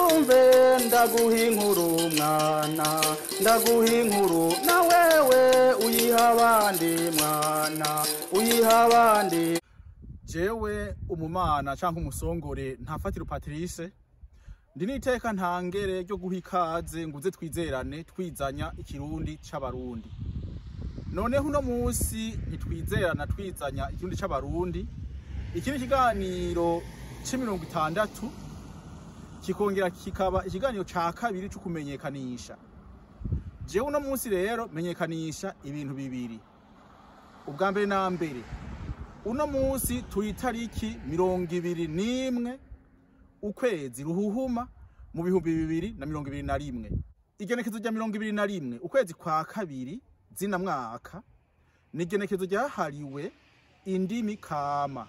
Wumve ndaguha inkuru mwana, ndaguha inkuru na wewe uyiha abandi mwana, uyiha abandi. Jewe umumana canke umusongore Ntafatiro Patrice, ndi n'iteka ntangere ryo guha ikaze nguze twizerane twizanya ikirundi c'abarundi. Noneho uno musi ntitwizerana twizanya ikirundi c'abarundi. Iki ni ikiganiro c'60, kikongera kikaba ikiganiro ca kabiri co kumenyekanisha. Jewe uno musi rero menyekanisha ibintu bibiri. Ubwa mbere na mbere, uno musi turi itariki 21 ukwezi ruhuhuma mu 2021. Igenekezo rya 21 ukwezi kwa kabiri zina mwaka ni igenekezo ryahariwe indimi kama,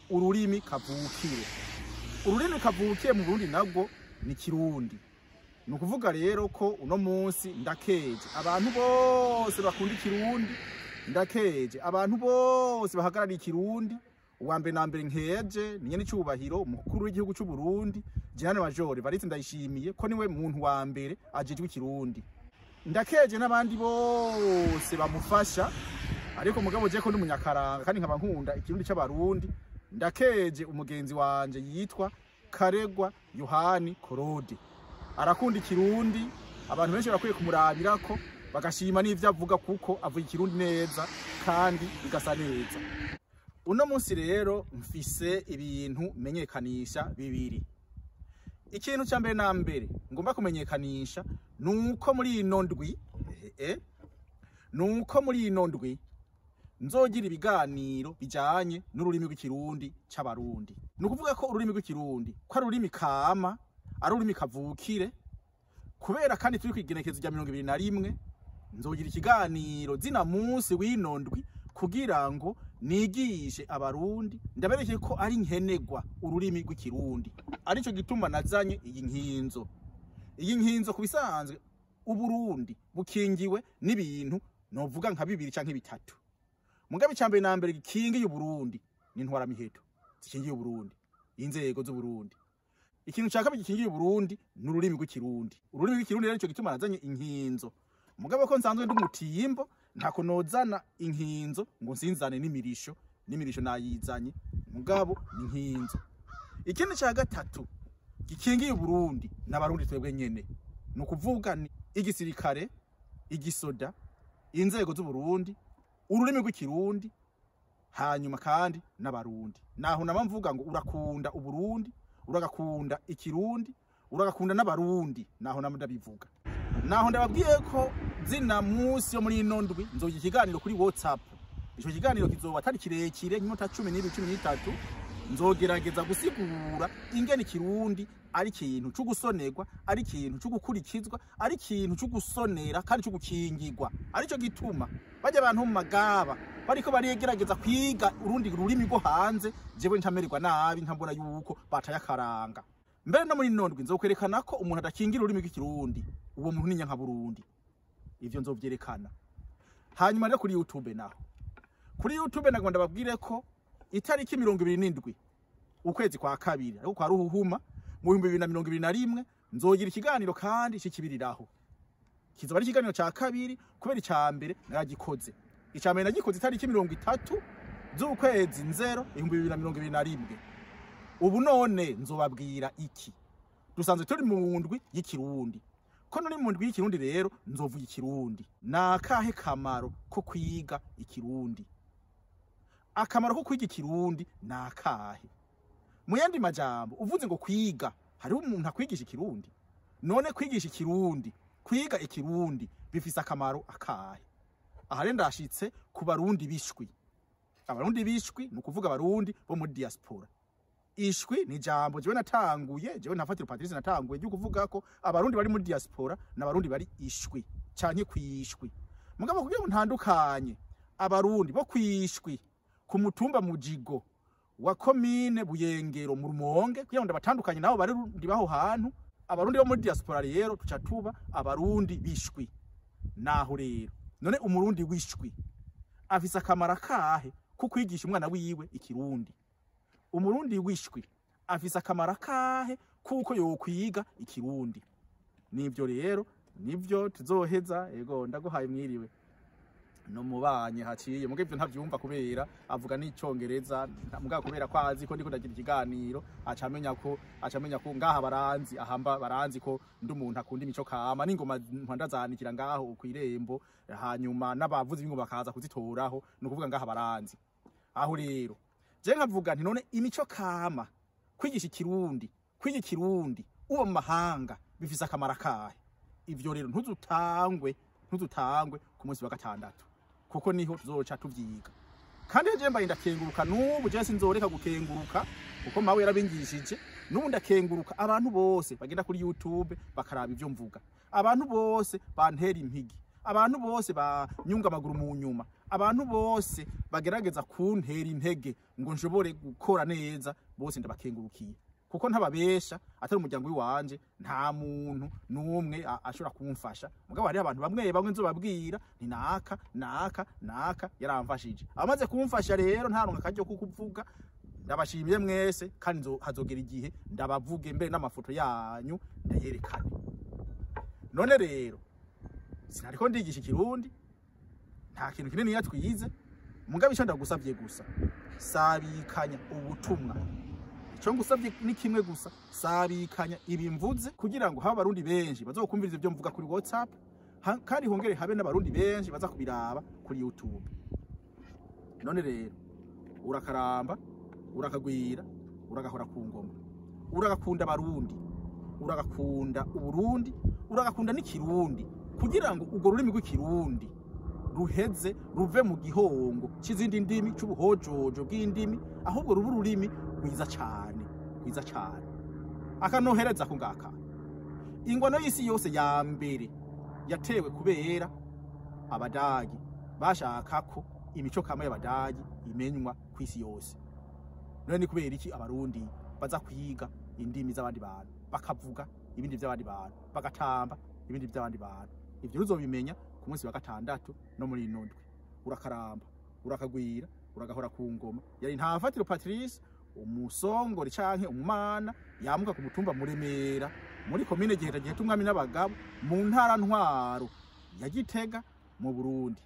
ururimi kavukire. Ururimi kavukire mu Burundi nabwo ni Kirundi. Ni ukuvuga rero ko uno munsi ndakeje abantu bose bakunda Ikirundi, ndakeje abantu bose bahagarariye Ikirundi. Uwa mbere na mbere nkeje ni nyene icubahiro umukuru w'igihugu c'u Burundi, General Major Evariste Ndayishimiye, ko niwe muntu wa mbere ajejwe Ikirundi. Ndakeje n'abandi bose bamufasha, ariko mugabo je ko ndi umunyakaranga kandi nkaba nkunda Ikirundi c'abarundi, ndakeje umugenzi wanje yitwa Karegwa Yohani Korode. Arakunda Ikirundi, abantu benshi barakwiye kumurabirako bagashima n'ivyo avuga, kuko avuga Ikirundi neza kandi bigasa neza. Uno munsi rero mfise ibintu menyekanisha bibiri. Ikintu ca mbere na mbere ngomba kumenyekanisha nuko muri ino ndwi nuko muri ino ndwi nzogira ibiganiro bijanye n'ururimi rw'ikirundi c'abarundi. Ni ukuvuga ko ururimi rw'ikirundi ko ari ururimi kama, ari ururimi kavukire. Kubera kandi turi kw'igenekezo rya 21, nzogira ikiganiro zina munsi w'ino ndwi kugira ngo nigishe abarundi, ndabereke ko ari nkenegwa ururimi rw'ikirundi. Arico gituma nazanye iyi nkinzo. Iyi nkinzo ku bisanzwe Uburundi bukingiwe n'ibintu novuga nka bibiri canke bitatu. Mugabe icambere na mbere gikingiye Uburundi ni ntwara miheto zikingiye Uburundi, inzego z'Uburundi. Ikintu ca kabiri gikingiye Uburundi ni ururimi rw'ikirundi. Ururimi rw'ikirundi rero nico gituma nazanye inkinzo. Mugabo ko nsanzwe ndi umutimbo, ntako nozana inkinzo ngo nsinzane n'imirisho, n'imirisho nayizanye, mugabo ni inkinzo. Ikindi ca gatatu gikingiye Uburundi n'abarundi twebwe nyene, ni ukuvuga ni igisirikare, igisoda, inzego z'Uburundi, ururimi rw'ikirundi, hanyuma kandi n'abarundi. Naho naba mvuga ngo urakunda Uburundi, uragakunda Ikirundi, uragakunda n'abarundi, naho naba ndabivuga. Naho ndababwiye ko zina munsi yo muri ino ndwi nzogira ikiganiro kuri WhatsApp. Ico kiganiro kizoba atari kirekire, nk'iminota 12, 13. Nzogerageza gusigura ingene Ikirundi ari ikintu c'ugusonerwa, ari ikintu c'ugukurikizwa, ari ikintu c'ugusonera kandi c'ugukingirwa. Arico gituma bajya abantu mu magaba bariko barigerageza kwiga urundi rurimi rwo hanze, jewe ntamererwa nabi nkambona yuko batayakaranga. Mbere no muri ino ndwi nzokwerekana ko umuntu adakingira ururimi rw'ikirundi, uwo muntu ni nyankaburundi. Ivyo nzovyerekana. Hanyuma rero kuri YouTube naho, kuri YouTube nagomba ndababwire ko itariki 27 ukwezi kwa kabiri, ariko kwa ruhuhuma mu 2021, nzogira ikiganiro kandi cikibiriraho. Kizoba ari ikiganiro ca kabiri, kubera ica mbere naragikoze. Ica mbere nagikoze itariki 30 z'ukwezi nzero 2021. Ubu none nzobabwira iki? Dusanzwe turi mu ndwi y'ikirundi. Ko nuri mu ndwi y'ikirundi rero nzovuga Ikirundi. Nakahe kamaro ko kwiga Ikirundi? Akamaro ko kwiga Ikirundi nakahe? Mu yandi majambo uvuze ngo kwiga, hariho umuntu akwigisha Ikirundi. None kwigisha Ikirundi, kwiga Ikirundi bifise akamaro akahe? Aha rero ndashitse ku barundi bishwi. Abarundi bishwi ni ukuvuga abarundi bo muri diaspora. Ishwi ni jambo jewe natanguye, jewe Ntafatiro Patrice natanguye ryo kuvuga ko abarundi bari muri diaspora n'abarundi bari ishwi canke kwishwi. Mugabo kugira ngo ntandukanye abarundi bo kwishwi ku mutumba Mujigo wa komine Buyengero mu Rumonge, kugira ngo ndabatandukanye nabo bari ndi baho hantu, abarundi bo muri diaspora rero tuca tuba abarundi bishwi. Naho rero none umurundi wishwi afise akamaro kahe ko kwigisha umwana wiwe Ikirundi? Umurundi wishwi afise akamaro kahe kuko yokwiga ikirundi. Nivyo rero nivyo tuzoheza. Ego, ndaguhaye mwiriwe no mubanye haciye muga ivyo ntavyumva kubera avuga n'icongereza, muga kubera ko azi ko ndiko ndagira ikiganiro, acamenya ko ngaha baranzi, ahamba baranzi ko ndi umuntu akunda imico kama n'ingoma mpanda zanikira ngaho kw'irembo, hanyuma n'abavuzi b'ingoma bakaza kuzitoraho. Ni ukuvuga ngaha baranzi. Aho rero je nkavuga nti none imico kama, kwigisha ikirundi, kwiga ikirundi uwo mu mahanga bifise akamaro akahe? Ivyo rero ntuzutangwe ku munsi wa gatandatu, kuko niho tuzoca tuvyiga. Kandi je mbaye ndakenguruka n'ubu, je sinzoreka gukenguruka kuko mawe yarabingishije. N'ubu ndakenguruka abantu bose bagenda kuri YouTube bakaraba ivyo mvuga, abantu bose bantera impigi, abantu bose banyunga amaguru mu nyuma, abantu bose bagerageza kuntera intege ngo nshobore gukora neza, bose ndabakengurukiye, kuko ntababesha, atari umuryango w'iwanje nta muntu n'umwe ashobora kumfasha. Mugabo hariho abantu bamwe bamwe nzobabwira ni naka, naka, naka yaramfashije. Amaze kumfasha rero ntaronka akaryo ko kuvuga. Ndabashimiye mwese, kandi hazogera igihe ndabavuge mbere n'amafoto yanyu ndayerekane. None rero sinariko ndigisha ikirundi, nta kintu kinini twize, mugabo ico ndagusavye gusa, sabikanya ubutumwa. Ico ngusavye ni kimwe gusa: sabikanya ibi mvuze kugira ngo habe abarundi benshi bazokumviriza ibyo mvuga kuri WhatsApp, kandi hongere habe n'abarundi benshi baza kubiraba kuri YouTube. None rero urakaramba, urakagwira, uragahora ku ngoma, uragakunda abarundi, uragakunda uburundi, uragakunda n'ikirundi, kugira ngo urwo rurimi rw'ikirundi ruheze ruve mu gihongo c'izindi ndimi, c'ubuhojojo bw'indimi, ahubwo rube ururimi rwiza cane, rwiza cane. Akanohereza ko ngaka: ingwano y'isi yose ya mbere yatewe kubera abadagi bashaka ko imico kama y'abadagi imenywa ku isi yose. None ni kubera iki abarundi baza kwiga indimi z'abandi bantu, bakavuga ibindi by'abandi bantu, bagatamba ibindi by'abandi bantu? Ivyo uzobimenya ku munsi wa gatandatu no muri ino ndwi. Urakaramba, urakagwira, uragahora ku ngoma. Yari Ntafatiro Patrice, umusongore canke umumana yamuka ku mutumba Muremera, muri komine Giheta, Giheta umwami n'abagabo, mu ntara ntwaro ya Gitega, mu Burundi.